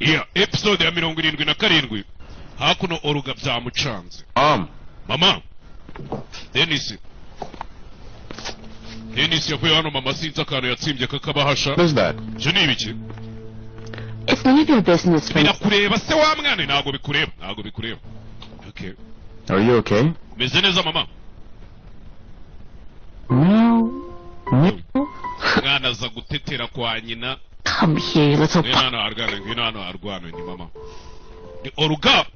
Yeah, episode ya 77 hakuno Oruga byamucanze. Mama Dennis. Dennis yavuye hano mama sinzi akantu yatsimbye kakabahasha. What is that? Ibyo ni ibiki? It's none of your business, Frank. Birakureba se wa mwana? Ntabwo bikureba, ntabwo bikureba. Okay. Are you okay? Umeze neza mama? No. No. Mwana aza gutetera kwa nyina. Come here, you little Ngwino hano arwana, ngwino hano arwana ni mama. Ni Oruga,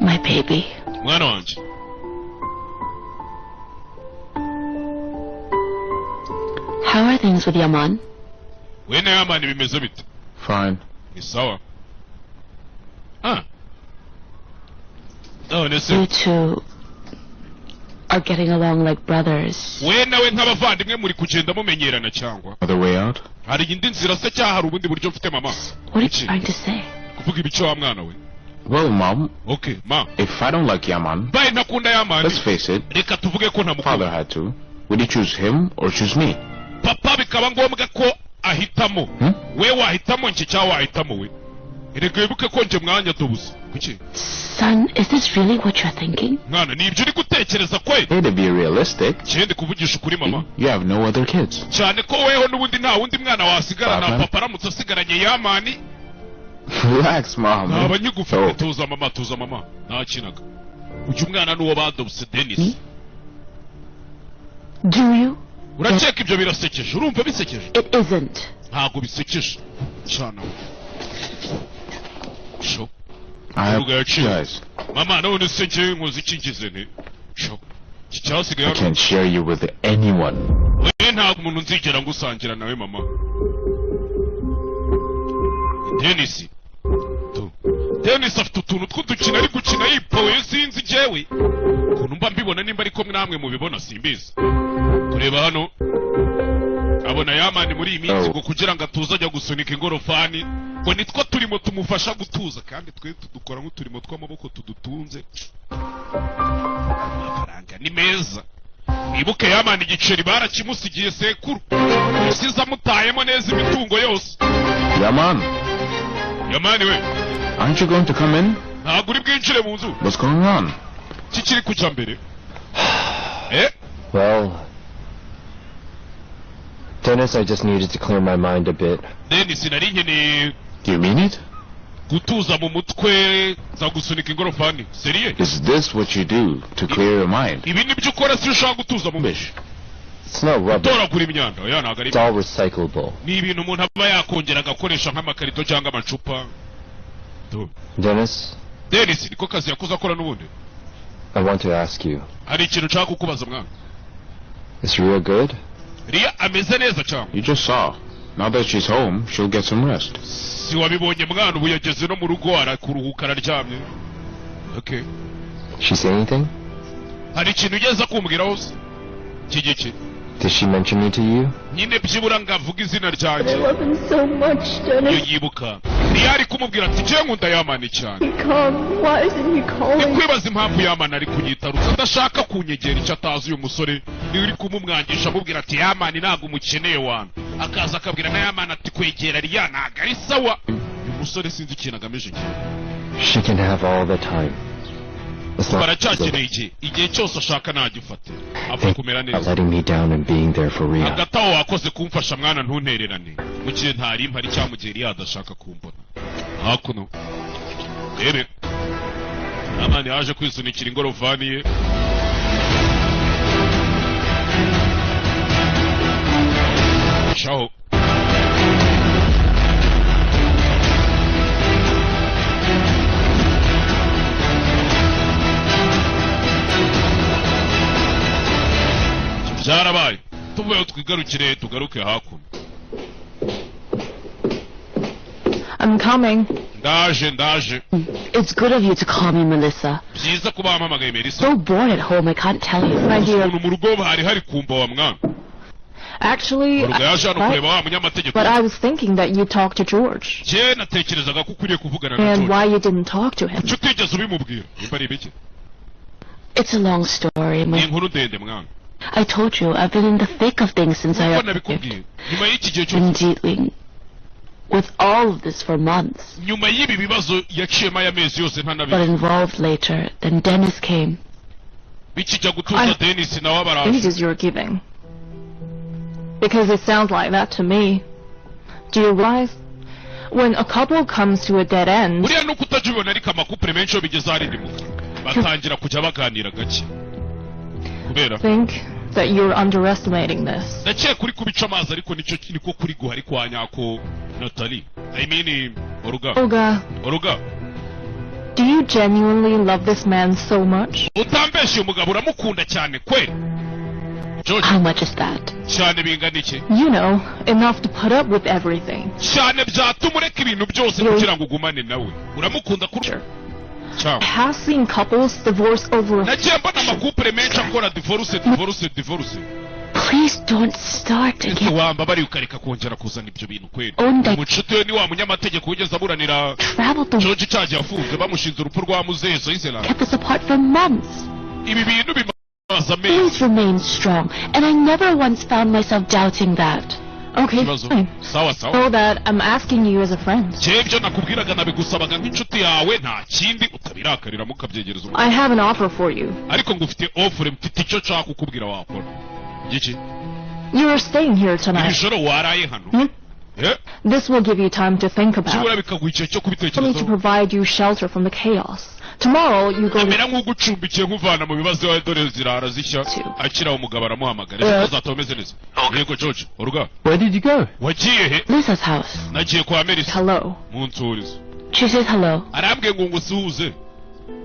My baby. mwana wanjye. How are things with Yaman? We na Yaman bimeze bite? Fine. Ni sawa. Ah. None se You two are getting along like brothers. we nawe nk'abavandimwe muri kugenda mumenyerana cyangwa? Other way out? Hari indi nzira se cyangwa hari ubundi buryo mfite mama? What are you trying to say? Kuvuga ibice wa mwana we. Well, Mom. Okay, ma. If I don't like Yaman, Mbaye ntakunda Yaman. Let's face it. Reka tuvuge ko ntamukunda. Father had to. Would he choose him or choose me? Papa bikaba ngombwa ko ahitamo. We wahitamo nje cyangwa wahitamo we? Erega wibuke ko nje mwanya tubuze. Kuki? Son, is this really what you're thinking? Mwana, ni ibyo uri gutekereza kwe? Hey, to be realistic. Cyende kuvugisha ukuri mama. You have no other kids. Cyane ko weho n'ubundi nta wundi mwana wasigara na papa aramutse asigaranye Yamani. Relax, mom. Naba nyigufite. Tuza mama, tuza mama. Ntakinaga. Uyu mwana nuwo badobse Dennis. Do you? Urakeka ibyo birasekeje? Urumva bisekeje? It isn't. Ntabwo bisekeje. Cyane. Sho. I apologize. Mama, none se njyewe nkoze iki ngize nte? Sho. Iki cyasigaye I can't share you with anyone. We ntabwo umuntu nzigera ngusangira nawe mama. Dennis. Dennis afite utuntu tw'udukina ari gukina yipoye sinzi njyewe. Ukuntu mba mbibona nimba ariko namwe mubibona simbizi. Kureba hano abona Yamani muri iyi minsi ngo kugira ngo atuze ajya gusunika ingorofani ngo nitwo turimo tumufasha gutuza kandi twe tudukora nk'uturimo tw'amaboko tudutunze. Amafaranga ni meza. Mwibuke Yamani igiceri barakimusigiye sekuru. Yasize amutayemo neza imitungo yose. Yaman. Yamani we. Aren't you going to come in? Ntabwo uri bwinjire mu nzu. What's going on? Kikiri kujya mbere. Eh? Well, Dennis, I just needed to clear my mind a bit. Dennis, nari nkeneye. Do you mean it? Gutuza mu mutwe za gusunika ingorofani. Seriye? Is this what you do to clear your mind? Ibi nibyo ukora si ushaka gutuza mu mutwe. It's not rubbish. Gutoragura imyanda. Oya ntabwo ari. It's all recyclable. Ni ibintu umuntu aba yakongera agakoresha nk'amakarito cyangwa amacupa. Dennis? Dennis, niko kazi yakoze akora n'ubundi. I want to ask you. Hari ikintu nshaka kukubaza mwana. Is Ria good? Ria ameze neza cyangwa? You just saw. Now that she's home, she'll get some rest. Si wabibonye mwana ubu yageze no mu rugo arakuruhuka araryamye. Okay. She say anything? Hari ikintu ugeze kumbwiraho se? Kigiki. Did she mention me to you? Nyine byibura ngavuga izina ryanjye. I love him so much, Dennis. Iyo yibuka. Ria ari kumubwira ati "Njye nkunda Yamani cyane." Come, why isn't he calling? Nikwibaza impamvu Yamani ari kunyitarutsa adashaka kunyegera icyo atazi uyu musore. Ni uri kumumwangisha amubwira ati Yamani ntabwo umukeneye wana. Akaza akabwira na Yamani ati kwegera Ria ntabwo ari sawa. Uyu musore sinzi ikintu agamije njye. She can have all the time. Baracyakeneye igihe. Igihe cyose ashaka ntagifate. Apfa kumera neza. Letting me down and being there for Ria. Hagati aho wakoze kumfasha mwana ntuntererane. Mu gihe ntari mpari cyangwa mu gihe Ria adashaka kumbona. Hakuno. Rebe. Yamani yaje kwisunikira ingorofani ye. Ciao. Byarabaye. Tuvuye twigarukire tugaruke hakuno. I'm coming. Ndaje, ndaje. It's good of you to call me, Melissa. Byiza kuba wampamagaye Melissa. So bored at home, I can't tell you. My dear. Ukuntu mu rugo hari hari kumva wa mwana. Actually, Oruga yaje hano kureba wa munyamategeko. but I was thinking that you talked to George. Njye natekerezaga ko ukwiriye kuvugana na And George. why you didn't talk to him. Kuki utigeze ubimubwira? Nimba ari ibiki? It's a long story, Ni my. inkuru ndende mwana. I told you I've been in the thick of things since I Nkuko arrived. nabikubwiye. Nyuma y'iki gihe cyose Been dealing with all of this for months. Nyuma y'ibi bibazo yaciyemo aya mezi yose Got ntanabizi. involved later. Then Dennis came. Bikijya gutuza Dennis nawe abaraje. Images you're giving. Because it sounds like that to me. Do you realize? When a couple comes to a dead end, Buriya nuko utajya ubibona, ariko amakupure menshi iyo bigeze aharirimbuka batangira kujya baganira gake kubera think that you're underestimating this. Ndakeka uri kubica amazi, ariko nicyo niko kuri guhari kwa nyako, Natalie, I mean Oruga. Olga, Oruga, do you genuinely love this man so much? Utambeshye, umugabo uramukunda cyane kweli, George? How much is that? Cyane bingana iki? You know, enough to put up with everything. Cyane byatuma ureka ibintu byose kugira ngo ugumane nawe, uramukunda kuri Sure. cyangwa? I have seen couples divorce over a Nagiye mbona amakupure menshi akora divorce, divorce, divorce. Please don't start Ese again. wamba bari ukareka kongera kuzana ibyo bintu kweli? Onda. Umucuti we ni wa munyamategeko wigeze aburanira Traveled the George cyagiye afunze, bamushinze urupfu rwa muzezo Island. Kept us apart for months. Ibi bintu bimaze amezi. Always remained strong, and I never once found myself doubting that. Okay, Ikibazo. fine. Sawa sawa. So that I'm asking you as a friend. Njyewe ibyo nakubwiraga nabigusabaga nk'inshuti yawe, nta kindi, utabirakarira mukabyegereza I have an offer for you. Ariko ngufite offer, mfite icyo nshaka kukubwira wakora igiki. You are staying here Iri tonight. joro waraye hano. Hmm? Eh? This will give you time to think about. Byibura bikaguha igihe cyo I need to kubitekerezaho. provide you shelter from the chaos. Tomorrow you go to Amera nk'ugucumbikiye, nk'uvana mu bibazo iwawe, dore zirara zishya. Akira umugabo aramuhamagara, ejo azataba ameze neza. Yego George, Oruga. Where did you go? Wagiye he? Lisa's house. Nagiye kwa Melissa. Hello. Munsurize. She says hello. Arambwiye ngo ngusuhuze.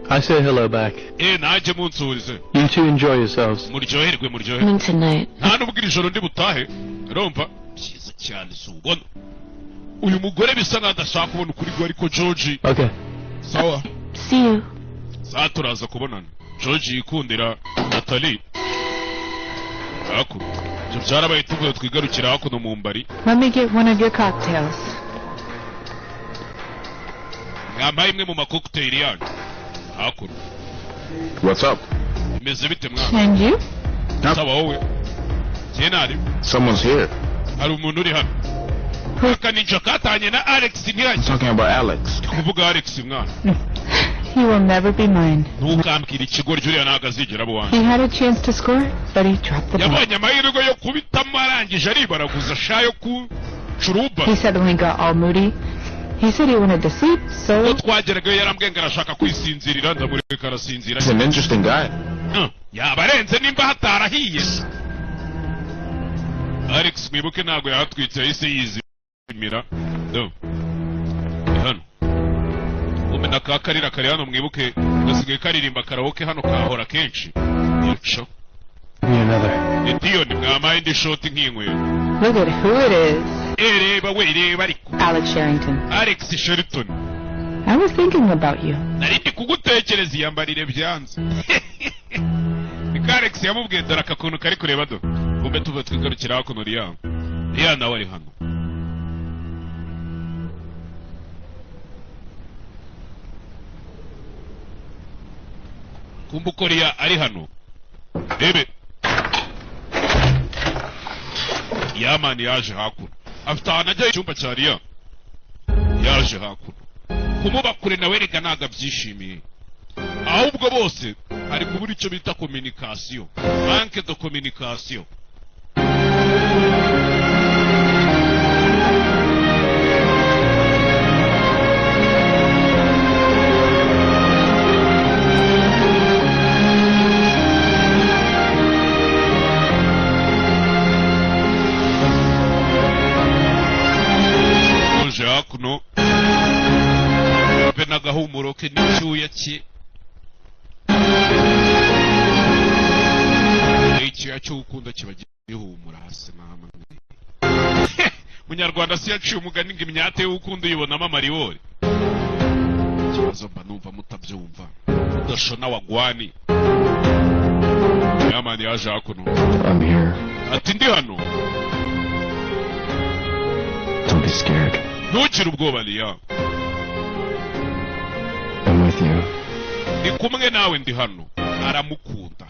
I say hello back. Eh, nanjye munsurize. You two enjoy yourselves. Muryoherwe, muryoherwe. Coming tonight. Nta nubwo iri joro ndi butahe, urumva byiza cyane. Si ubona uyu mugore bisa nkaho adashaka kubona ukuri gwe, ariko George. Okay. Sawa. See you. Saa turaza kubonana. George yikundira Natalie hakuno. Ibyo byarabaye, tuvuye twigarukira hakuno mu mbari. Let me get one of your cocktails. Mwampaye imwe mu makokuteri yanyu hakuno. What's up? Bimeze bite mwana? And you? Sawa, wowe? Njye ntari. Someone's here. Hari umuntu uri hano. Akaninja katanye na Alex ntihajya. Talking about Alex. Kuvuga Alex mwana. He will never be mine. Ntukambwire ikigoryi, uriya ntabwo azigera aba uwanjye. He had a chance to score, but he dropped the ball. Yabonye amahirwe yo kubitamo, arangije aribaraguza sha yo kucuruba. He suddenly got all moody. He said he wanted to sleep, Ubwo so twageragayo yarambwiye ngo arashaka kwisinzirira, ndamureka arasinzira. He's an interesting guy. Yaba arenze nimba hatarahiye. Alex mwibuke ntabwo yahatwitse, yahise yizimira. Do. Ni hano umena ka karira kari hano, mwibuke gasigaye karirimba karaoke hano, kahora kenshi yica. Give me another. Ediyoni, mwamaye indi shoti nkinywera. Look at who it is. Reba we, reba ariko. Alex Sherrington. Alex Shelton. I was thinking about you. Nari ndi kugutekereza, iyambarire byanze. Niko Alex yamubwiye. Dore aka kuntu kari kureba, do kumbe tuve twigarukira hakuno. Riya, Riya nawe ari hano. Kumbe uko Riya ari hano, rebe yamani yaje hakuno, afite ahantu ajya icyumba cya Riya. Yaje hakuno kumuba kure nawe rega ntabwo abyishimiye, ahubwo bose hari kubura icyo bita communication, manque de communication. Uje hakuno be n'agahumuro ke n'icyuya cye, icyuya cy'ukunda kiba gihumura hasi namwe. Munyarwanda si yaciye umugani ngo imyate y'ukunda uyibonamo amaribori? Ikibazo mba numva mutabyumva, udashona wagwani. Yamani yaje hakuno. I'm here. Ati ndi hano. Don't be scared. Ntugire ubwoba, Liya. I'm with you. Ndi kumwe nawe, ndi hano. Aramukunda.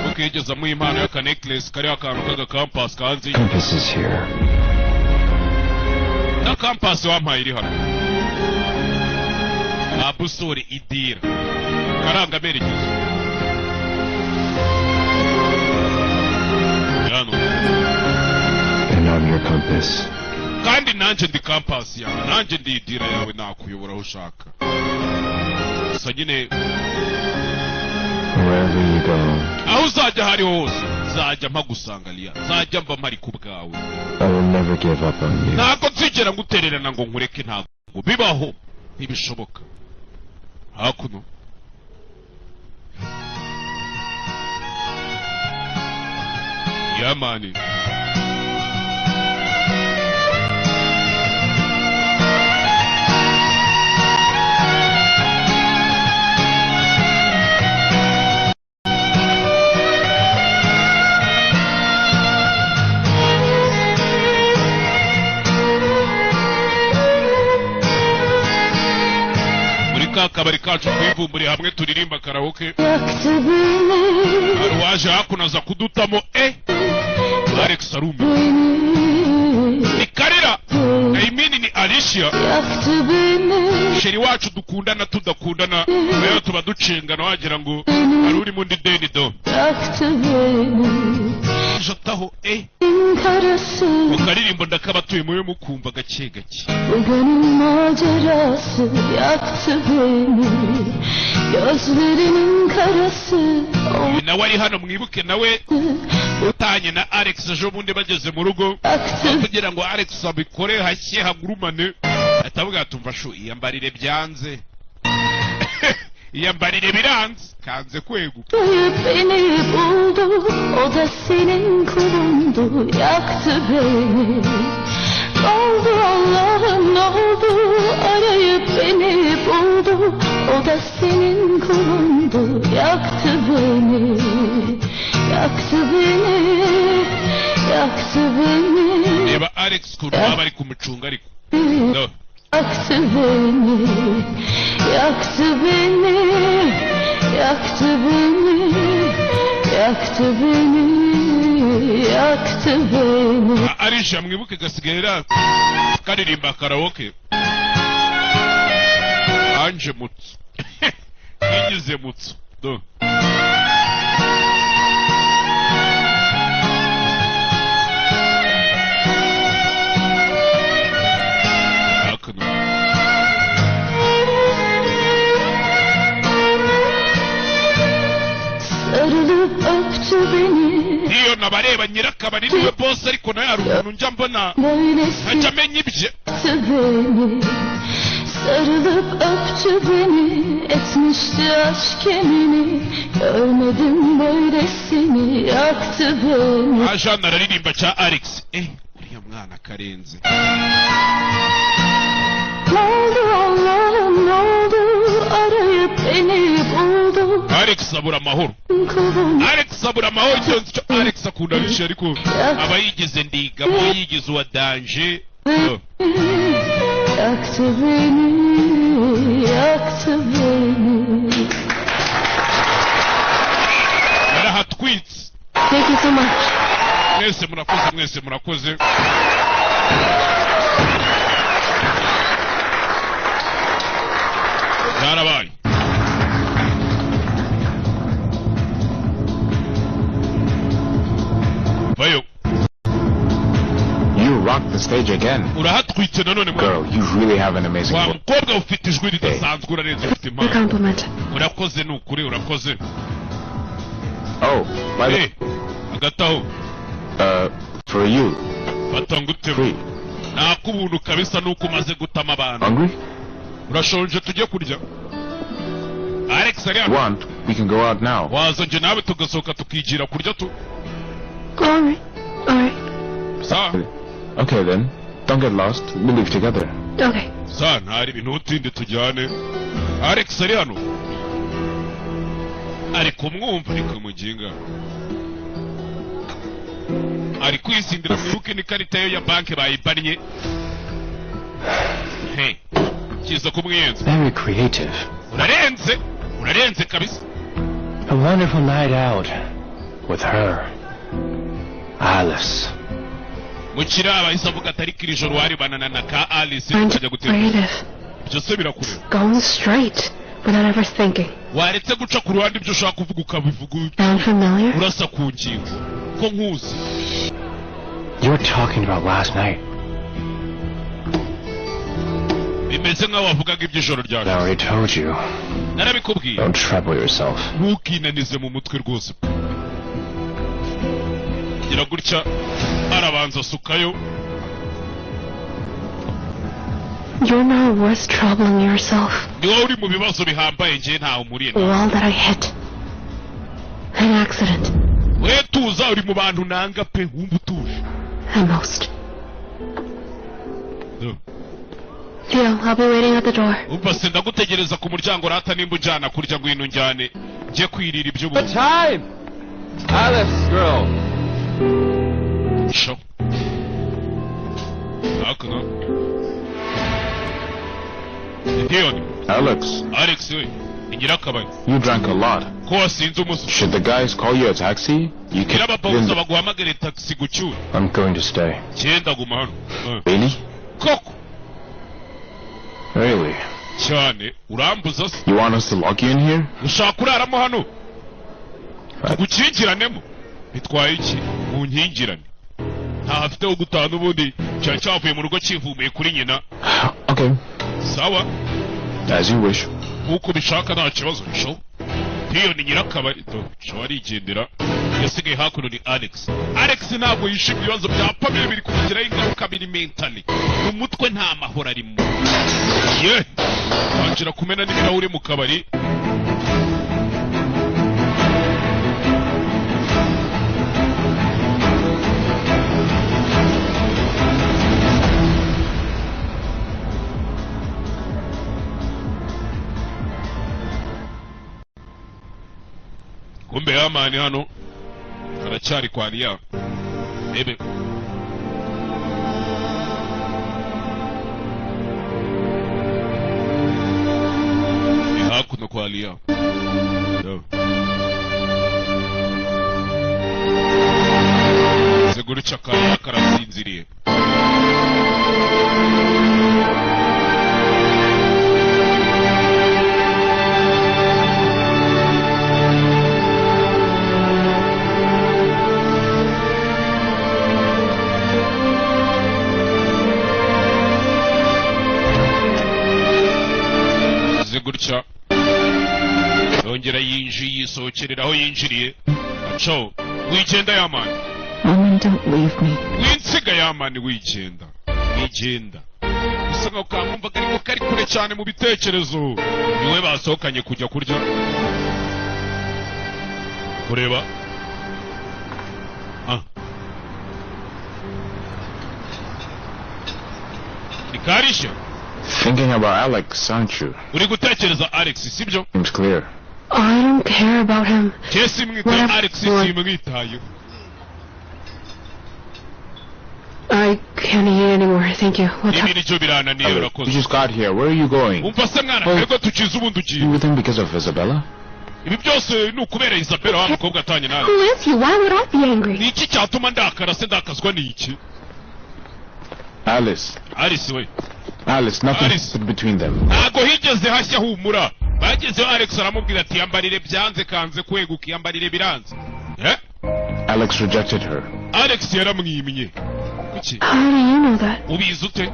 Wibuke yigeze amuha impano y'aka necklace kariho akantu k'agakampasi kanzi. Compass is here. Ya kampasi wampaye iri hano. La boussole, idira karangamerekezo hano. And I'm your compass. Kandi nanjye ndi kampasi yawe, nanjye ndi idira yawe, nakuyobora aho ushaka gusa nyine. Wherever you go, Aho uzajya aho ariho hose nzajya mpagusanga Liya, nzajya mba mpari ku bwawe. I will never give up on you. Ntabwo nzigera ngutererana ngo nkureke, ntabwo bibaho, ntibishoboka. Hakuno yamani. Muri ka kabari kacu twivumburiye hamwe turirimba karaoke, Yaktı beni, hari uwaje hakuno aza kudutamo. Alex arumiwe. Beni, Ni Karira, I mean ni Alicia. Yaktı beni, Chérie wacu dukundana tudakundana, rero tuba ducengana wagira ngo hari uri mu ndi deni do. Yaktı beni. Jataho Karası, mu karirimbo ndakabatuye mube mukumva gake gake. Bu gönül macerası yaktı beni. Gözlerinin karası Uyu nawe ari hano, mwibuke nawe oldu, utanye na Alex ejo bundi bageze mu rugo, yaktı kugira ngo Alex abikore hashye hagurumane, atavuga ati: "Umva shu, iyambarire byanze, iyambarire biranze, kanze kweguka." Beni buldu, o da senin kulundu, yaktı beni. Oldu Allah'ım oldu, arayıp beni buldu, o da senin kulundu, yaktı beni, yaktı beni, yaktı beni, Reba Alex ukuntu baba bari kumucunga ariko no. Yaktı beni, yaktı beni, yaktı beni, yaktı beni, yaktı beni. Alicia mwibuke gasigaye ra karirimba karaoke. Anje mutsu yigize mutsu do. Hakuno Sarılıp öptü beni, niyo nabareba nyirakabari niwe boss, ariko nawe hari ukuntu njya mbona böylesi ntajya amenya ibye. Yaktı beni. Sarılıp öptü beni, etmişti aşk yemini. Görmedim böylesini, yaktı beni. Ajana araririmba cya Alex, uriya mwana karenze. Ne oldu Allah'ım ne oldu, arayıp beni buldu. Alex abura amahoro. Kulun Alex abura amahoro. Icyo nzi cyo Alex akunda Alicia, ariko aba yigize ndigamo, yigize uwa danger. Oh. Yaktı beni, yaktı beni. Yarahatwitse. Thank you so much. Mwese murakoze, mwese murakoze. Byarabaye. Vayo. You rocked the stage again. Urahatwitse nanone mwana. Girl, you really have an amazing Wa voice. mukobwa, ufite ijwi ridasanzwe, urarenze, ufite A impano. compliment. Urakoze, ni ukuri urakoze. Oh, by the Eh, hagati aho, for you, fata ngutema. Free. Nakubuntu kabisa nuko umaze gutama abantu. Hungry? Urashonje? Tujye kurya. Alex ari hano. Want? We can go out now. Waza nje nawe tugasohoka tukigira kurya tu? All right. All right. Sawa. Okay then. Don't get lost. We'll leave together. Okay. Sa ntari ibintu, utinde tujyane. Alex ari hano ari kumwumva, ariko muginga ari kwisindira. Mwibuke n'ikarita ye ya banki bayibannye. He kiza kumwiyenza. Very creative. Urarenze, urarenze kabisa. A wonderful night out with her. Alice. Mu kiraba ahise avuga ati ariko iri joro waribanana na ka Alice tukajya gutembera. Ibyo se birakureba? Going straight without ever thinking. Waretse guca ku ruhande ibyo ushaka kuvuga ukabivuga Sound familiar? urasa ku ngingo ko nkuzi. You were talking about last night. Bimeze nk'aho wavugaga iby'ijoro I ryaje. already told you. Narabikubwiye. Don't trouble yourself. Ntukinanize mu mutwe rwose. Gira gutya arabanza asukayo. You're not worth troubling yourself. Ni wowe uri mu bibazo bihambaye, njye ntaho mpuriye The nawe. wall that I hit. An accident, We tuza, uri mu bantu nanga pe, wumva utuje. at most. Theo, I'll be waiting at the door. Umva se, ndagutegereza ku muryango rata, nimba unjyana kurya ngwino unjyane njye kwirira iby'ubuntu. Time! Alice, girl. Sho. Hakuno Leon. Alex, Alex we ni nyirakabari. you drank a lot. Ko wasinze umusore. Should the guys call you a taxi? You can. Nyirababawuza baguhamagare taxi gucyura. I'm going to stay. Cyenda guma hano. Really? Koko. Really? Cyane urambuza se? You want us to lock you in here? Ushaka kuraramo hano tugukingiranemo? Bitwaye iki mu nkingirane? Ntahafite ho gutaha n'ubundi cyari cyavuye mu rugo kivumiye kuri nyina. Okay, Sawa. as you wish. Nk'uko ubishaka nta kibazo. Sho hiyo ni nyirakabari do sho arigendera. Yasigaye hakuno ni Alex. Alex ntabwo yishimiye ibibazo bya Pamela, biri kumugiraho ingaruka biri mentally mu mutwe, nta mahoro arimo. Ye tangira kumena n'ibirahuri mu kabari. Kumbe yamani hano aracyari kwa Liya. Ebe ni hakuno kwa Liya. Yo. Ziguruca kariya karasinziriye. Gutya yongera yinjiye yisohokerera aho yinjiriye aco wigenda yamani. Woman, don't leave me. Winsiga yamani, wigenda wigenda. Bisa nkaho kamwumvaga ariko kari kure cyane mu bitekerezo. Niwe basohokanye kujya kurya kureba. Ni karisha. Thinking about Alex, aren't you? Uri gutekereza Alex, sibyo? Seems clear. I don't care about him. Njye simwitaye Alex, simwitayeho. I can't eat anymore, thank you. We'll talk. Ibiryo birananiye, You urakoze. just got here. Where are you going? Umva se mwana, twebwe tukize ubundi ugiye. You with him because of Isabella? Ibi byose ni ukubera Isabella wa mukobwa atanye nawe. Who is he? Why would I be angry? Ni iki cyatuma ndakara se? Ndakazwa ni iki? Alice. Alice we. Alice, nothing Alice. stood between them. Ntago higeze hashya, humura. Bagezeho Alex aramubwira ati yambarire byanze kanze kweguka, yambarire biranze. Eh? Alex rejected her. Alex yaramwimye. Kuki? How do you know that? Ubizi ute?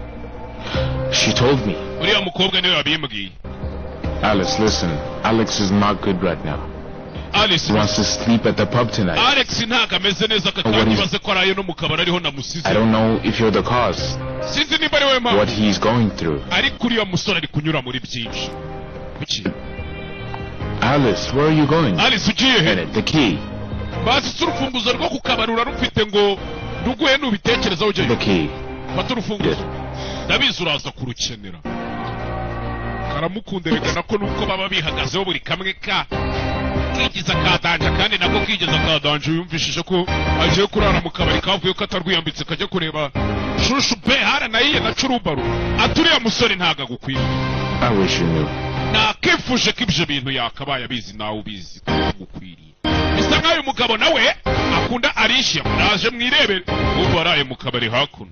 She told me. Uriya mukobwa niwe wabimbwiye. Alice, listen. Alex is not good right now. Alice He wants to sleep at the pub tonight. Alex ntabwo ameze neza aka What kanya, is- ibaze ko araye no mu kabari ariho namusize. I don't know if you're the cause. Sinzi nimba ari wowe mpamvu. What he's going through. Ariko uriya musore ari kunyura muri byinshi. Kuki? Alice, where are you going? Alice ugiye he? Minute, the key. Basi urufunguzo rwo ku kabari urarufite ngo nduguhe nubitekerezaho The ujyayo. key. Fata urufunguzo. Ndabizi uraza kurukenera. Karamukunda reka nako nuko baba bihagazeho buri kamwe ka kigiza kadanja, kandi nako kigeza kadanja. Yumvishije ko agiye kurara mu kabari kavuye ko atarwiyambitse kajya kureba shushu pe haranayiye na curubaru. Aturiya musore ntago agukwiye. I wish you knew. Nakifuje ko ibyo bintu yakabaye abizi, nawe ubizi ko agukwiriye. Bisa Bisa nkaho uyu mugabo nawe akunda Alicia. Muraje mwirebere. Ubu araye mu kabari hakuno.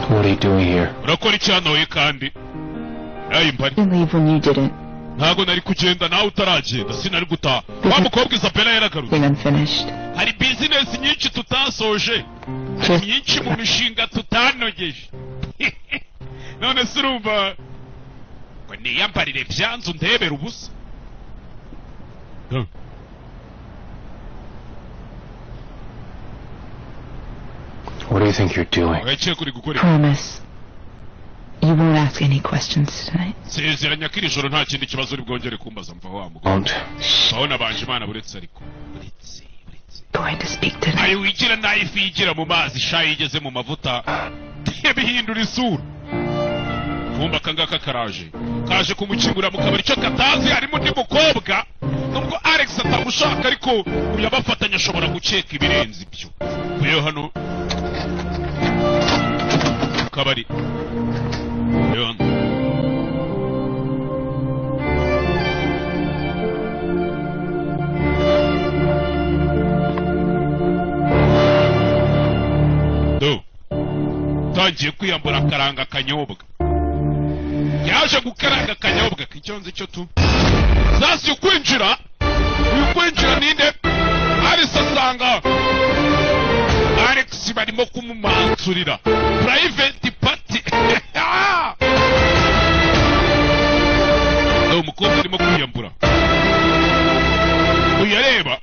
What are you doing here? Urakora iki hano we kandi? Nayi mbari. Didn't leave when you didn't. Ntabwo nari kugenda nawe utaragenda, sinari gutaha. Wa mukobwa Isabella yaragarutse. Being unfinished. Hari bizinesi nyinshi tutasoje, hari myinshi mu mishinga tutanogeje. None se urumva ngo niyambarire byanzu ndebera ubusa? What do you think you're doing? Urakeka uri gukora iki? Promise. You won't ask any questions tonight. Sezeranya ko iri joro nta kindi kibazo uri bwongere kumbaza. Mva wa mugore. Won't. Aho nabanje Imana buretse ariko. Buretse, buretse. Going to speak tonight. Ayo wigira nayifi yigira mu mazi sha yigeze mu mavuta bihindura isura. Kumba akangaka karaje kaje kumukingurira mu kabari, icyo katazi harimo undi mukobwa. Nubwo Alex atamushaka ariko uyu abafatanya ashobora gukeka ibirenze ibyo. Uyu hano mu kabari. Uyu hano. Do. Tangiye kwiyambura akaranga akanyobwa. Yaje gukaranga akanyobwa k'icyonzi cyo tu. Sasa ukwinjira, ukwinjira ninde? Alice asanga Alex barimo kumumansurira. Private party. Do umukobwa arimo kwiyambura. Uyareba.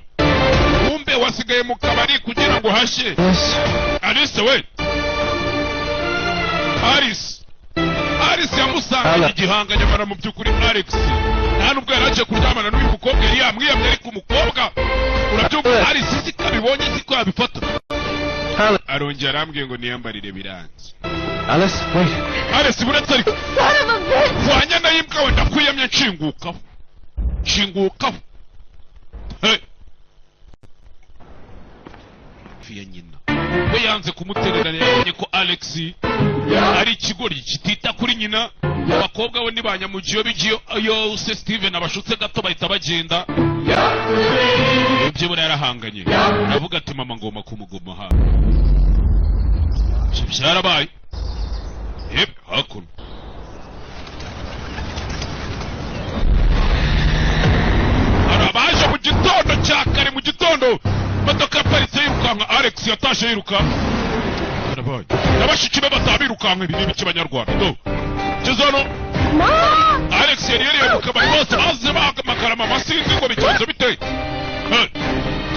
Kumbe wasigaye mu kabari kugira ngo hashye. Yes. Alice we. Alice. Alice yamusanga igihanga, nyamara mu by'ukuri Alex nta nubwo yari aje kuryamana n'uyu mukobwa, yari yamwiyamye ariko umukobwa urabyumva Alice siko abibonye siko yabifata. Arongera arambwiye ngo niyambarire biranze. Alice, wait. Alice buretse ariko. Son of a bitch! Wanya na imbwa we ndakwiyamye nshingukaho. Nshingukaho. Hey. Fiya nyina. We yanze kumutererana, yabonye ko Alex ari ikigoryi kitita kuri nyina. Abakobwa we nibanyamugiyo bigiyo yo se Steven abashutse gato bahita bagenda. Ibyo buri yarahanganye. Aravuga ati mama ngoma kumugoma hano. Ibyo byarabaye. Yep, hakuno. Hari abaje mu gitondo cya kare, mu gitondo imodoka yaparitse yirukanka, Alex yatashe yiruka. Karabaye. N'abashiki be batabirukanka, ibi ni ibiki banyarwanda? Do. Ngeze hano Alex yari yariye mu kabari bose baze bahamagara mama, sinzi ngo bigenze bite. Hey,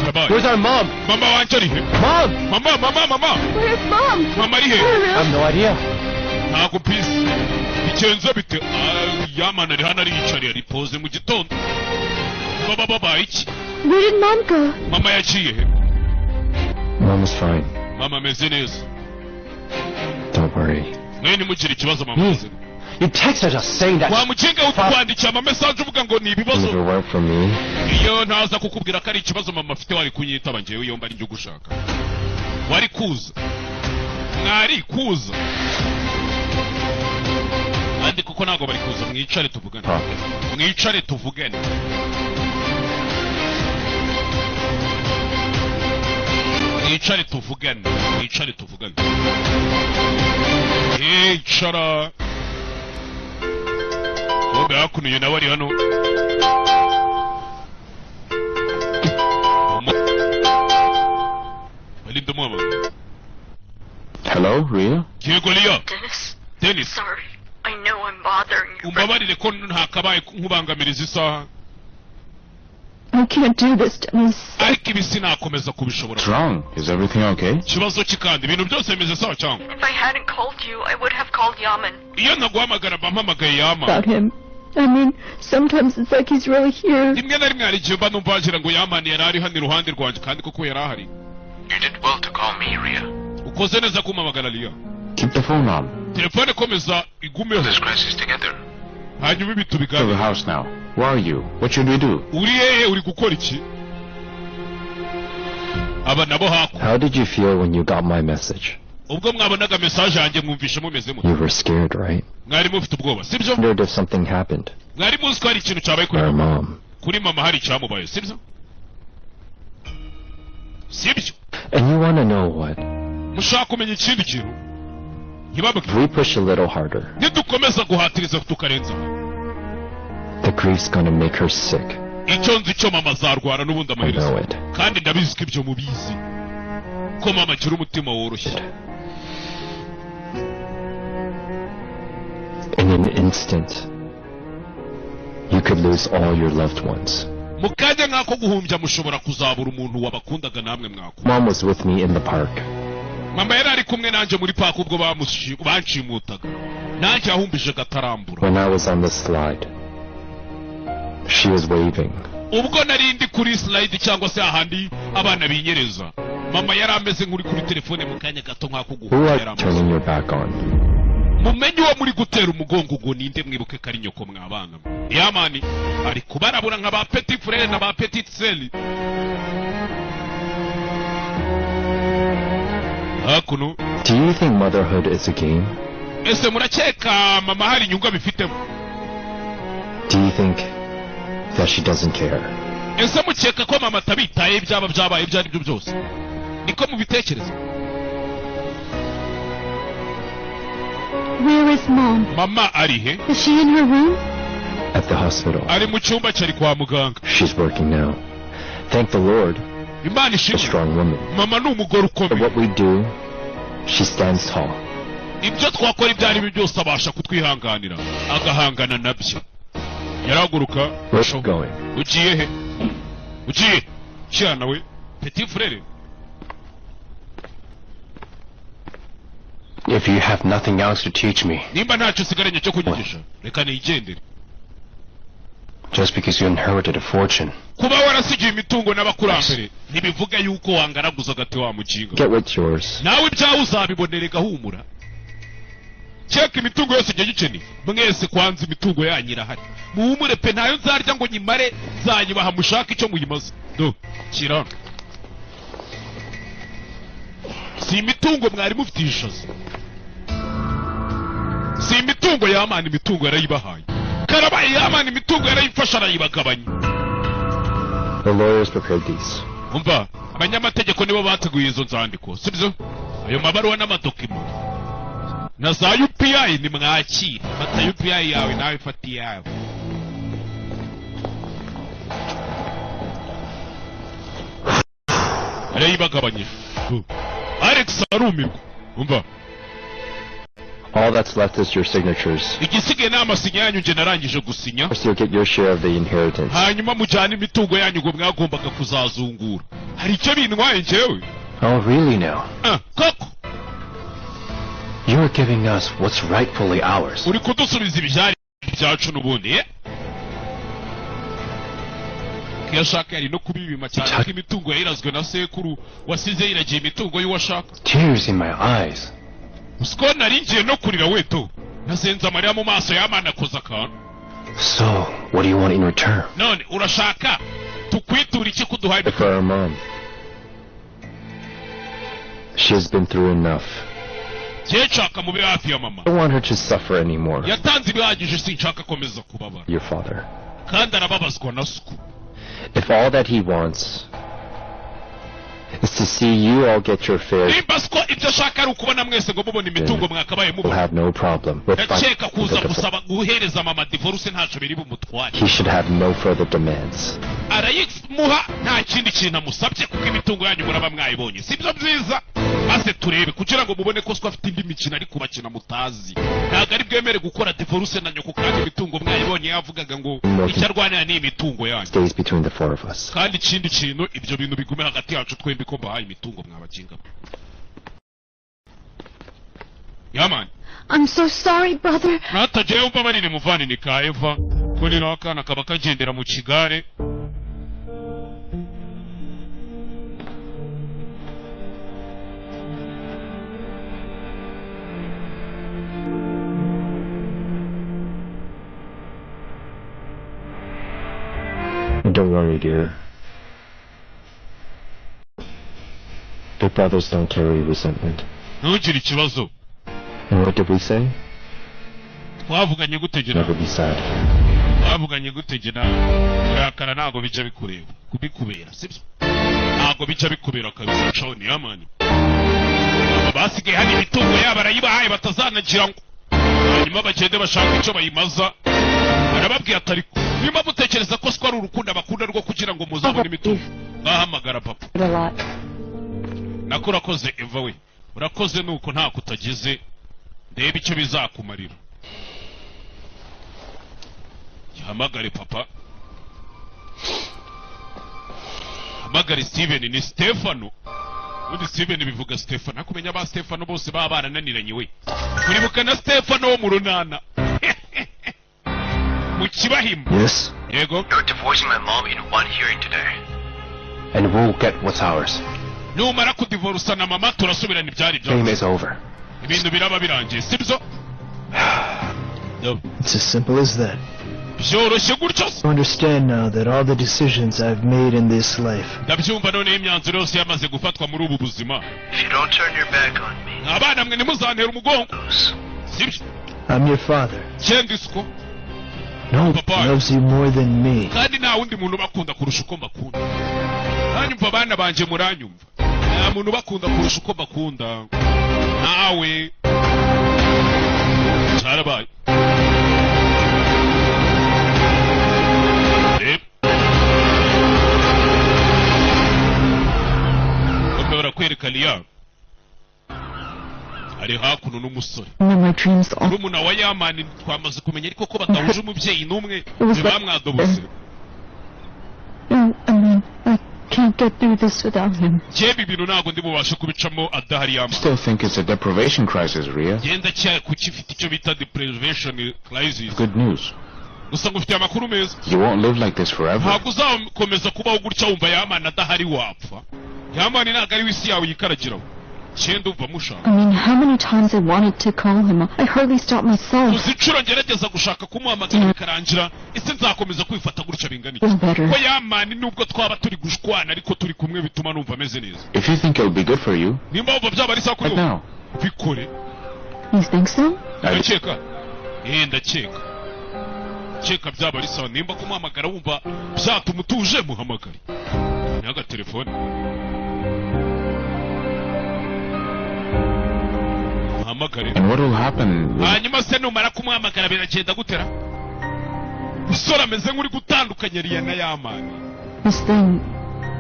karabaye. Where's our mom? Mama wanjye ari he? Mom! Mama, mama, mama. Where's Mom? Mama ari he? I have no idea. Ntabwo mbizi. Bigenze bite? Ah, Yamana ari hano ariyicariye ari pose mu gitondo. Baba babaye iki? Where did Mom go? Mama yagiye he? Mom is fine. Mama ameze neza. Don't worry. Mwe ntimugire ikibazo, mama ameze neza. You texted us saying that. Wa mukinga utwandikiye ama message uvuga ngo ni ibibazo. If it weren't for me, Iyo ntaza kukubwira ko ari ikibazo mama afite wari kunyitaba njyewe, iyo mba ari njye ugushaka. Wari kuza. Mwari kuza. Kandi kuko ntabwo bari kuza, mwicare tuvugane. talk. Mwicare tuvugane. Mwicare tuvugane. Mwicare tuvugane. Icara. Bombe hakuno uyu nawe ari hano. Barinda umuhamagara. Hello, Ria? Yego Lia. Dennis? Dennis. Sorry. I know I'm bothering you, but Umbabarire ko ntakabaye nkubangamiriza isaha. I can't do this, Dennis. Ariko ibi sinakomeza kubishobora. What's wrong? Is everything okay? Ikibazo ki kandi? Ibintu byose bimeze sawa cyangwa? if I hadn't called you, I would have called Yaman. Iyo ntaguhamagara mba mpamagaye Yama. About him. I mean, sometimes it's like he's really here. Rimwe na rimwe hari igihe mba numva wagira ngo Yamani yari ari hano iruhande rwanjye kandi koko yari ahari. You did well to call me, Ria. Ukoze neza kumpamagara Lia. Keep the phone on. Telefone komeza igumeho. This crisis together. Hanyuma ibi To the tubiganire. house now. Where are you? What should we do? Uri hehe? Uri gukora iki? Aba nabo hakuno. How did you feel when you got my message? Ubwo mwabonaga message yanjye mwumvishe mumeze mute? You were scared, right? Mwari mufite ubwoba, sibyo? Wondered if something happened. Mwari muzi ko hari ikintu cyabaye kuri Our mama. mom. Kuri mama hari icyamubaye, sibyo? Sibyo? And you want to know what? Mushaka kumenya ikindi kintu? Ntibabwe. If we push a little harder, Nidukomeza guhatiriza tukarenza, the grief's gonna make her sick. Icyo nzi cyo, mama azarwara n'ubundi I amaherezo. know it. Kandi ndabizi ko ibyo mubizi, ko mama agira umutima woroshye. In an instant, you could lose all your loved ones. Mu kanya nk'ako guhumbya mushobora kuzabura umuntu wabakundaga namwe mwakunda. Mom was with me in the park. Mama yari ari kumwe nanjye muri park ubwo banshimutaga, nanjye yahumbije gatarambura. When I was on the slide, she was waving. Ubwo nari ndi kuri slide cyangwa se ahandi abana binyereza, mama yari ameze nk'uri kuri telefone mu kanya gato nk'ako Who guhumbya. are Yari you ameze. turning your back on? Mumenye uwo muri gutera umugongo ngo ninde, mwibuke ko ari nyoko mwabana. Yamani ari kubarabura nka ba petit frère na ba petite sœur hakuno. Do you think motherhood is a game? Ese murakeka mama hari inyungu abifitemo? Do you think that she doesn't care? Ese mukeka ko mama atabitaye ibyaba byabaye ibyo ari byo byose? Niko mubitekereza? Where is Mom? Mama ari he? Is she in her room? At the hospital. Ari mu cyumba cye, ari kwa muganga. She's working now. Thank the Lord, Imana a ishimwe. strong woman. Mama ni umugore But ukomeye. what we do, she stands tall. Ibyo twakora ibyo ari byo byose abasha kutwihanganira, agahangana nabyo. Yarahaguruka. Where's she going? Ugiye he? Ugiye cyana we, petit frere. If you have nothing else to teach me, Nimba ntacyo usigaranye cyo kunyigisha, reka nigendere. just because you inherited a fortune, Kuba warasigiye imitungo n'abakurambere ntibivuga yuko wangaraguza agati wa muginga. Get what's yours. Nawe ibyawe uzabibonere, gahumura. Cyeka imitungo yose igihe gikeneye mwese. Kwanza imitungo yanyu irahari, muhumure pe, ntayo nzarya ngo nyimare, nzayibaha mushake icyo muyimaze. Do shyira hano, si imitungo mwari mufitiye ishaza, si imitungo y'amana. Imitungo yarayibahaye, karabaye. Y'amana imitungo yarayifashe arayibagabanya. The lawyers prepared these. Umva, abanyamategeko nibo bateguye izo nzandiko, sibyo? Ayo mabaruwa n'amadokima na za UPI nimwakire. Fata UPI yawe nawe, fata iyawe. Arayibagabanyije. Alex arumirwa. Umva. All that's left is your signatures. Igisigaye ni amasinya yanyu, njye narangije gusinya. First, you'll get your share of the inheritance. Hanyuma mujyane imitungo yanyu ngo mwagombaga kuzazungura. Hari icyo bintwaye njyewe? Oh, really now? Ah, koko. You're giving us what's rightfully ours. Uri kudusubiza ibyari ibyacu n'ubundi, eh? Ko iyo ashaka yari no kubibima, cyane ko imitungo yayirazwe na sekuru wasize yiragiye imitungo y'uwo ashaka. Tears in my eyes. Usiko nari ngiye no kurira weto, nasenze amarira mu maso. Y'amana akoze akantu. So, what do you want in return? None urashaka tukwitura iki kuduhaye? For our mom. She has been through enough. Njye nshaka mube hafi ya mama. I don't want her to suffer anymore. Yatanze ibihagije, sinshaka akomeza kubabara. Your father. Kandi arababazwa na suku. If all that he wants is to see you all get your fair, Nimba siko ibyo ashaka ari ukubona mwese ngo mubona imitungo mwakabaye we'll mubona, have no problem with ndakeka kuza finding the gusaba guhereza mama divorce ntacyo biri bumutware. He should have no further demands. Arayimuha nta kindi kintu amusabye, kuko imitungo yanyu muraba mwayibonye, sibyo byiza? Maze turebe kugira ngo mubone ko siko afite indi mikino ari kubakina mutazi. Ntabwo ari bwemere gukora divorce na nyoko kandi imitungo mwayibonye. Yavugaga ngo icyo arwanira ni imitungo yanyu. Stays between the four of us. Kandi ikindi kintu, ibyo bintu bigume hagati yacu twembi, ko mbahaye imitungo mwabakinga. Yamani. I'm so sorry, brother. Natagiye umbabarire muvanini ka Eva, ko ni akana kaba kagendera mu kigare. Don't worry, dear. Big brothers don't carry resentment. Ntugire ikibazo. And what did we say? Twavuganye gute jye nawe? Never be sad. Twavuganye gute jye nawe? Turi Kurakara ntabwo bijya bikureba, kubikubera, sibyo? Ntabwo bijya bikubera kabisa. Shawn Yamani, aba basigaye hano imitungo yabo arayibahaye, batazanagira ngo hanyuma bagende bashaka icyo bayimaza. Barababwiye ati: "Ariko niba mutekereza ko siko ari urukundo abakunda rwo kugira ngo muzabone imitungo, mwahamagara papa." A lot. Nako urakoze, Eva we, urakoze. Nuko ntako utagize, ndebe icyo bizakumarira. Gihamagare papa, hamagare Steven. Ni Stefano ubundi, Steven bivuga Stefano. Ariko umenya ba Stefano bose baba barananiranye we. Uribuka na Stefano wo mu runana mu kibahima? Yes? Yego. You're divorcing my mom in one hearing today. And we'll get what's ours. Numara kudivorusa na mama, turasubirana ibyari Game byacu. is over. Ibintu biraba birangiye, sibyo? It's as simple as that. Byoroshye gutyo se? I understand now that all the decisions I've made in this life Ndabyumva noneho, imyanzuro yose yamaze gufatwa muri ubu buzima. If you don't turn your back on me, Abana mwe, ntimuzantere umugongo, sibyo? I'm your father. Cyenda isiko. No one Papa. loves you more than me. Kandi nta wundi muntu ubakunda kurusha uko mbakunda. Nanyumva, abana banjye, muranyumva? Nta muntu ubakunda kurusha uko mbakunda. Nawe cyarabaye. Reba. Bamwe barakwereka Liya ari hakuno n'umusore. No, my dreams all. Murumuna wa Yamani, twamaze kumenya ariko ko badahuje umubyeyi n'umwe, ntibamwadobose. No, I mean, I can't get through this without him. Njyewe ibintu ntabwo ndi bubashe kubicamo adahari Yamani. Still think it's a deprivation crisis, Ria. Genda cya kukifite icyo bita deprivation crisis. Good news. Gusa ngufitiye amakuru meza. You won't live like this forever. Ntabwo uzakomeza kubaho gutya wumva Yamani adahari wapfa. Yamani ntabwo ari we isi yawe yikaragiraho. Cyenda umva mushaka. I mean, how many times I wanted to call him. I hardly stopped myself. Uzi inshuro ngerageza gushaka kumuhamagara bikarangira? Ese nzakomeza kwifata gutya bingana iki? Feel better. Ko Yamani nubwo twaba turi gushwana, ariko turi kumwe bituma numva ameze neza. If you think it'll be good for you, Nimba wumva byaba ari sawa kuri right wowe, now. bikore. You think so? Ndakeka, ndakeka keka byaba ari sawa. Nimba kumuhamagara wumva byatuma utuje, muhamagare. Ni agatelefone, muhamagare. And what will happen with Hanyuma se numara kumuhamagara biragenda gutera? Musore ameze nk'uri gutandukanya Riya na Yamani. This thing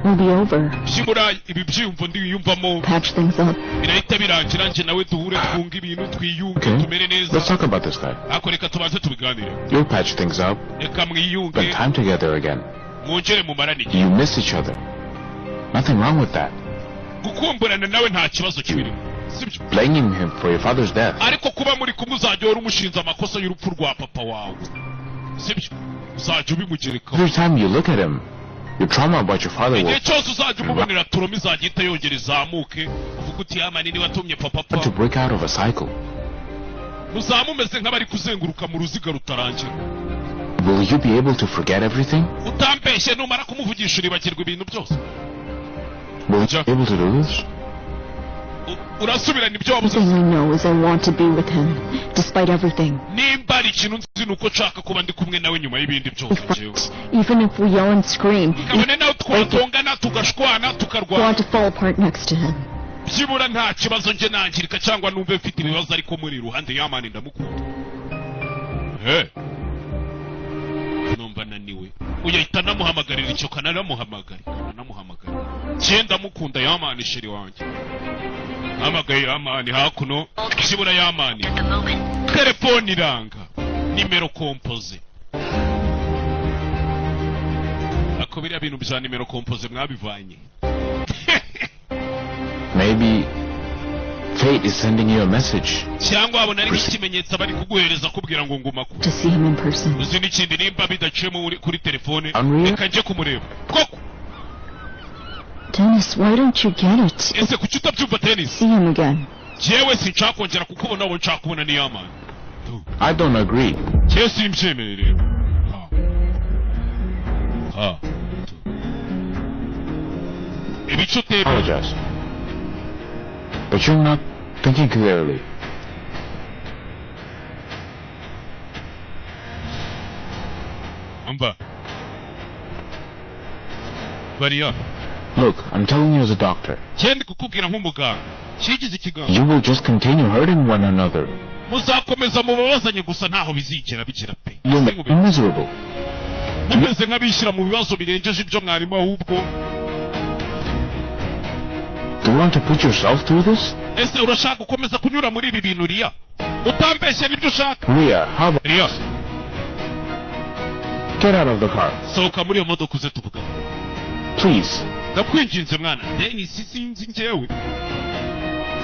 will be over. Byibura ibi byiyumvo ndiyumvamo Patch things up. birahita birangira, njye nawe duhure, twunge ibintu, twiyunge, Okay. tumere neza. Let's talk about this guy. Ariko reka tubanze tubiganire. You'll patch things up, Reka mwiyunge, spend time together again. mwongere mumarane igihe. You miss each other. Nothing wrong with that. Gukumburana nawe nta kibazo kibirimo, sibyo? Blaming him for your father's death. Ariko kuba muri kumwe, uzajya uhora umushinza amakosa y'urupfu rwa papa wawe, sibyo? Uzajya ubimugerekaho. Every time you look at him, your trauma about your father Igihe will cyose uzajya umubonera, trauma izajya ihita yongera izamuke, uvuga uti: "Yamani niwe watumye papa apfa." start to break out of a cycle. Muzaba mumeze nk'abari kuzenguruka mu ruziga rutarangira. Will you be able to forget everything? Utambeshye, numara kumuvugisha uribagirwa ibintu byose? Will you be able to do this? Urasubirana ibyo wabuze? Thing I know is I want to be with him, despite everything. Nimba hari ikintu nzi, ni uko nshaka kuba ndi kumwe nawe nyuma y'ibindi byose njyewe. Even if we yell and scream, Kabone nawe twatongana, tugashwana, tukarwana, want to fall apart next to him. byibura nta kibazo njye nangirika cyangwa numve mfite ibibazo, ariko muri iruhande. Yamani ndamukunda. He, numva naniwe. Uyu ahita anamuhamagarira icyo, kananamuhamagara, kananamuhamagara. Njye ndamukunda Yamani, chéri wanjye. Hamagaye Yamani hakuno, byibura Yamani telefone iranga, numéro composé. Ako biriya bintu bya numéro composé mwabivanye? Maybe fate is sending you a message. Cyangwa wabona ari nk'ikimenyetso bari kuguhereza, akubwira ngo nguma ku To see him in person. Uzi n'ikindi? Nimba bidaciyemo kuri telefone, Unreal? reka njye kumureba koko. Dennis, why don't you get it? Ese kuki utabyumva, Dennis? See him again. Jewe sinshaka kongera kukubona, uwo nshaka kubona ni Yamani. I don't agree. Jewe simbyemeye rero. Ha ha, ibice utemeye. Apologize. But you're not thinking clearly. Umva. Bariya. Look, I'm telling you as a doctor. Cyende kukubwira nk'umuganga. Kigize ikiganza. You will just continue hurting one another. Muzakomeza mubabazanye gusa ntaho bizigera bigera pe. You'll make me miserable. Mumeze nk'abishyira mu bibazo birengeje ibyo mwarimu ahubwo. Do you want to put yourself through this? Ese urashaka gukomeza kunyura muri ibi bintu Ria? Utambeshye nibyo ushaka. Ria, how about Ria? Get out of the car. Sohoka muri iyo modoka uze tuvugane. Please. Ndakwinginze mwana. Dennis sinzi njyewe.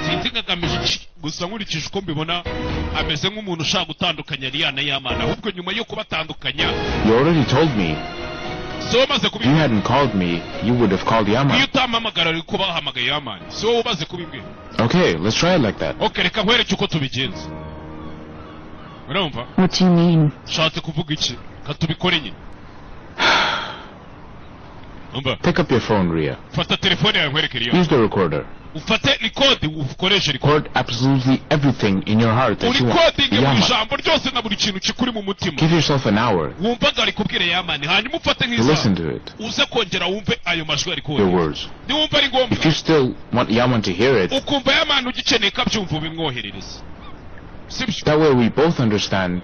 Sinzi ngagamije iki gusa nkurikije uko mbibona ameze nk'umuntu ushaka gutandukanya Ria na Yamana ahubwo nyuma yo kubatandukanya. You already told me. So umaze If you hadn't called me, you would have called Yaman. Iyo utampamagara uri kuba wahamagaye Yaman. Si wowe umaze kubimbwira. Okay, let's try it like that. Okay, reka nkwereke uko tubigenza. Urumva? What do you mean? Ushatse kuvuga iki? Ka tubikore nyine. Umva. Pick up your phone, Ria. Fata telefone yawe nkwereke Ria. Use the recorder. Ufate record ukoreshe record. Record absolutely everything in your heart that you want. Urecording buri Yaman. jambo ryose na buri kintu kikuri mu mutima. Give yourself an hour Wumvaga ari kubwira Yamani hanyuma ufate to nk'isaha. listen to it. Uze kongera wumve ayo majwi ari Your record. words. Niwumva ari ngombwa. If you still want Yaman to hear it, Ukumva Yamani ugikeneye ko abyumva ubimwoherereza. Sibyo? that way we both understand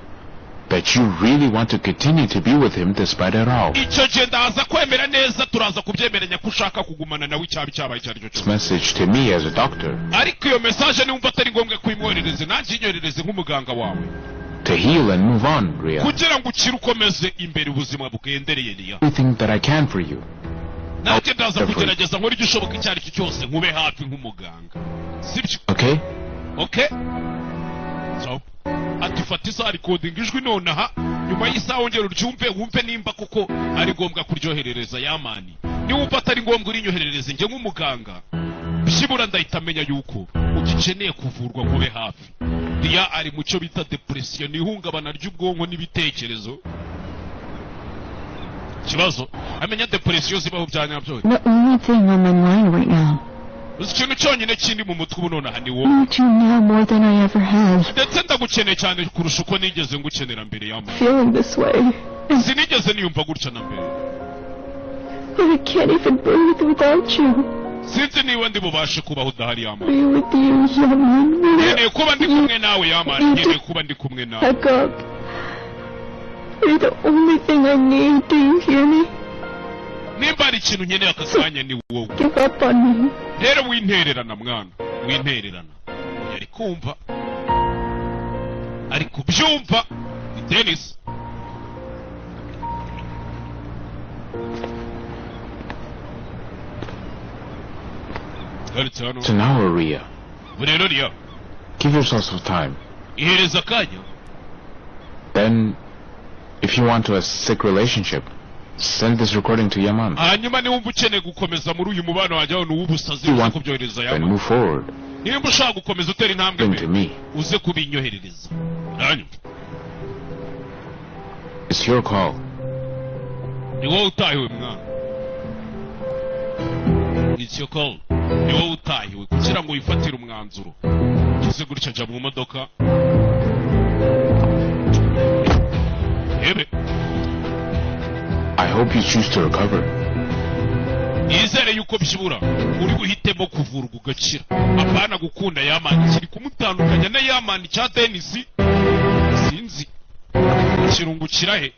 that you really want to continue to be with him despite it all. Icyo gihe ndaza kwemera neza turaza kubyemeranya ko ushaka kugumana nawe icyaba cyabaye icyo ari cyo This cyose. message to me as a doctor, Ariko iyo message niwumva atari ngombwa kuyimwoherereza nanjye inyoherereze nk'umuganga wawe. to heal and move on, Ria. Kugira ngo ukire ukomeze imbere ubuzima bugendereye Ria. Everything that I can for you. Nanjye ndaza kugerageza nkora igishoboka icyo ari cyo cyose nkube hafi nk'umuganga. Sibyo? Okay? Okay? So, ati fata isaha recording ijwi nonaha nyuma y'isaha wongera uryumve wumve nimba koko ari ngombwa kuryoherereza Yamani. Niwumva atari ngombwa urinyoherereze njye nk'umuganga byibura ndahita amenya yuko ugikeneye kuvurwa nkube hafi. Ria ari mu cyo bita depression, ihungabana ry'ubwonko n'ibitekerezo. Ikibazo amenya depression zibaho bya nyabyo. The only thing on my mind right now. Uzi ikintu cyonyine kindi mu mutwe ubu nonaha ni wowe. I need you now more than I ever have. Ndetse ndagukeneye cyane kurusha uko nigeze ngukenera mbere y'amara. Feeling this way. Sinigeze niyumva gutya na mbere. I can't even breathe without you. Sinzi niba ndi bubashe kubaho udahari Yamani. Be with you, Yaman. Nkeneye kuba ndi kumwe nawe Yamani. Nkeneye kuba ndi kumwe nawe. Back up. You're the only thing I need. Do you hear me? Nimba hari ikintu nkeneye aka kanya ni wowe. Give up on me. Rero wintererana mwana, wintererana. Yari kumva. Ari kubyumva. Ni Dennis. It's an hour, Ria. Rero Ria. Give yourself some time. Ihereza akanya. Then, if you want to a sick relationship, send this recording to Yaman. Hanyuma niwumva ukeneye gukomeza muri uyu mubano wanjye ni uw'ubusazi uze kubyohereza Then Yaman. move forward. Nimba ushaka gukomeza utera intambwe Bring to me. uze kubinyoherereza. Hanyuma It's your call. ni wowe utahiwe mwana. It's your call. Ni wowe utahiwe kugira ngo wifatire umwanzuro. Ugize gutya jya mu modoka. Ebe. I hope you choose to recover. Nizere yuko byibura uri buhitemo kuvurwa ugakira. Apana gukunda Yamani kiri kumutandukanya na Yamani cya Dennis. Sinzi. Kirungukira he?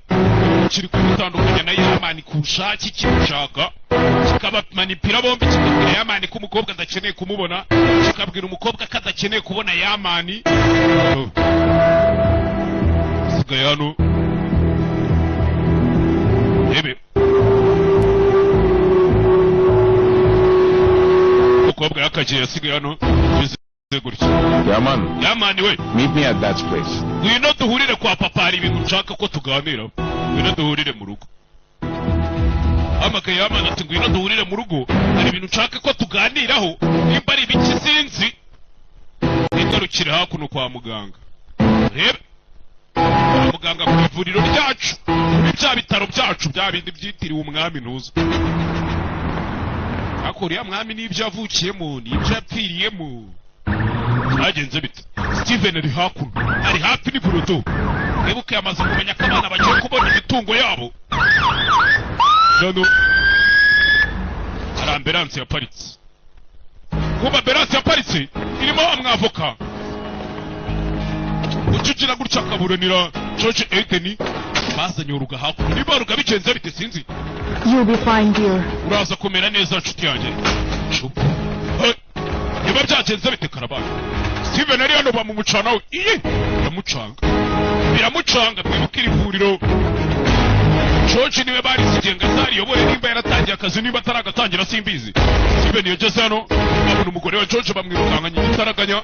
Kiri kumutandukanya na Yamani ku bushake kimushaka. Kikabamanipira bombi kikabwira Yamani ko umukobwa adakeneye kumubona, kikabwira umukobwa ko adakeneye kubona Yamani. Sigaye hano. Ebe. Umukobwa yakagiye yasigaye hano bize gutya. Yaman. Yamani we. Meet me at that place. Ngwino duhurire kwa papa hari ibintu nshaka ko tuganira. Ngwino duhurire mu rugo. Amakaye Yamani ati ngwino duhurire mu rugo hari ibintu nshaka ko tuganiraho nimba ari ibiki sinzi. Nigarukire hakuno kwa muganga. Rebe. Kwa muganga ku ivuriro ryacu. Muri bya bitaro byacu bya bindi byitiriwe umwami ntuzi. Akuriya mwami n'ibyo yavukiyemo n'ibyo yapfiriyemo. Byagenze bite? Steven ari hakuno. Ari hafi n'ivuriro. Mwibuke yamaze kumenya ko abana bagiye kubona imitungo yabo. Jano. Hari ambulance yaparitse. Kuba ambulance yaparitse irimo amwavoka ucugira gutya akaburanira George Aiden. Bazanye uruga hakuno, niba ruga bigenze bite sinzi. You'll be fine, dear. Uraza kumera neza nshuti yanjye. Chupa. Hey, niba byagenze bite karabaye. Steven ari hano bamumucana we. Iye biramucanga, biramucanga. Mwibuke iri vuriro George niwe barisigiye ngo azariyobore, nimba yaratangiye akazi niba ataragatangira simbizi. Steven yageze hano abona umugore wa George bamwirukankanye igitaraganya.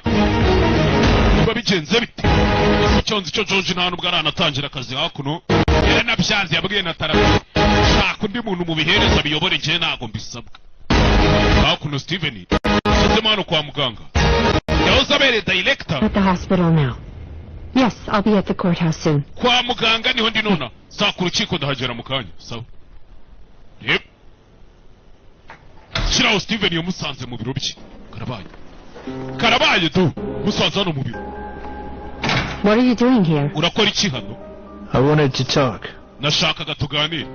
Niba bigenze bite ese icyo nzi cyo George nta nubwo aranatangira akazi hakuno, yaranabyanze yabwiye na tarapi shaka undi muntu mubihereza biyobore njye ntago mbisabwa. Hakuno Steven yagezemo hano kwa muganga yahoze abereye director. At the hospital now. Yes, I'll be at the courthouse soon. Kwa muganga niho ndi nona, saa ku rukiko ndahagera mu kanya. Sawa. Yep. Shiraho Steven yamusanze mu biro bye. Karabaye. Karabaye tu. Musanze hano mu biro. What are you doing here? Urakora iki hano? I wanted to talk. Nashakaga tuganire.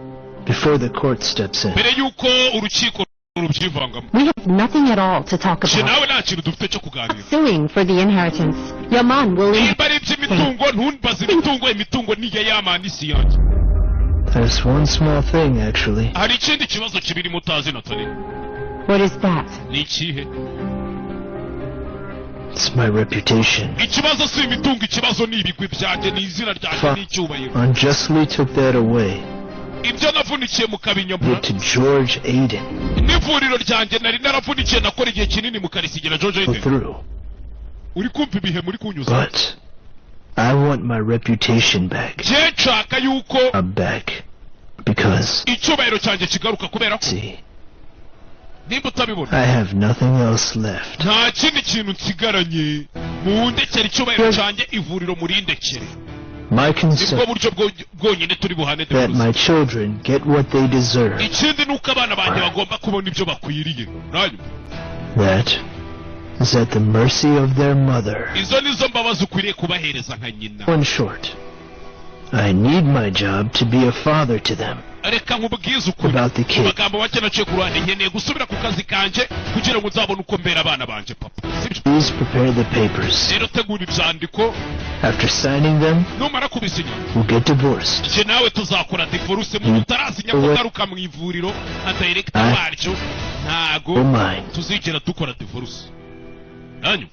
Before the court steps in. Mbere yuko urukiko rubyivangamo. We have nothing at all to talk about. Nawe nta kintu dufite cyo kuganira. Suing for the inheritance. Yaman will Niba ari iby'imitungo ntumbaze imitungo, imitungo ni iya Yaman si yanjye. There's one small thing actually. Hari ikindi kibazo kibirimo utazi Natalie. What is that? Ni ikihe? It's my reputation. Ikibazo si imitungo, ikibazo ni ibigwi byanjye, ni izina ryanjye n'icyubahiro. Unjustly took that away. Ibyo navunikiye mu kabinyomoro. To George Aiden. N'ivuriro ryanjye nari naravunikiye nakora igihe kinini mu karisigira George Aiden. Uri kumva ibihe muri kunyuza. But I want my reputation back. Je nshaka yuko I'm back because icyubahiro cyanjye kigaruka kubera ko nimba utabibona I have nothing else left. Nta kindi kintu nsigaranye, mundekere icyubahiro cyanjye, ivuriro murindekere. My concern nibwo buryo bwonyine turi buhane that my children get what they deserve. Ikindi nuko abana banjye bagomba kubona ibyo bakwiriye. That is at the mercy of their mother. Izo nizo mbabazi ukwiriye kubahereza nka nyina. In short, I need my job to be a father to them. Reka nkubwize ukuri. Amagambo make naciye ku ruhande, nkeneye gusubira ku kazi kanje kugira ngo nzabone uko mbera abana banje papa. Please prepare the papers. Rero tegura ibyandiko. After signing them, numara kubisinya, we'll get divorced. Je nawe tuzakora divorce mu utarasinya kugaruka mu ivuriro nka director waryo ntago tuzigera dukora divorce. Nanyu.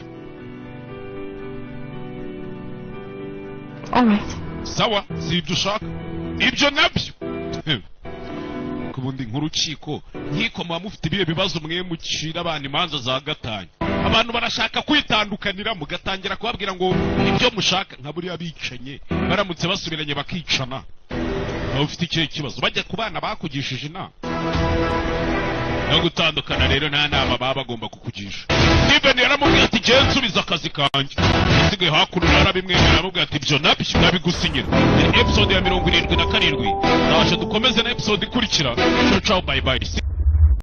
All right. Sawa, si ibyo ushaka. Ibyo nabyo. Kubundi nk'urukiko nkiko muba mufite ibihe bibazo mwe mucira abantu imanza za gatanya. Abantu barashaka kwitandukanira mugatangira kubabwira ngo ibyo mushaka nka buriya bicanye baramutse basubiranye bakicana. Nawe ufite ikihe kibazo bajya ku bana bakugishije inama. No gutandukana rero nta nama baba bagomba kukugisha. Steven yaramubwiye ati jye nsubiza akazi kanjye. Asigaye hakuno arabimwemerera aramubwira ati ibyo nabyo nabigusinyira. Ni episode ya 77. Ndaje dukomeze na episode ikurikira. Ciao ciao, bye bye.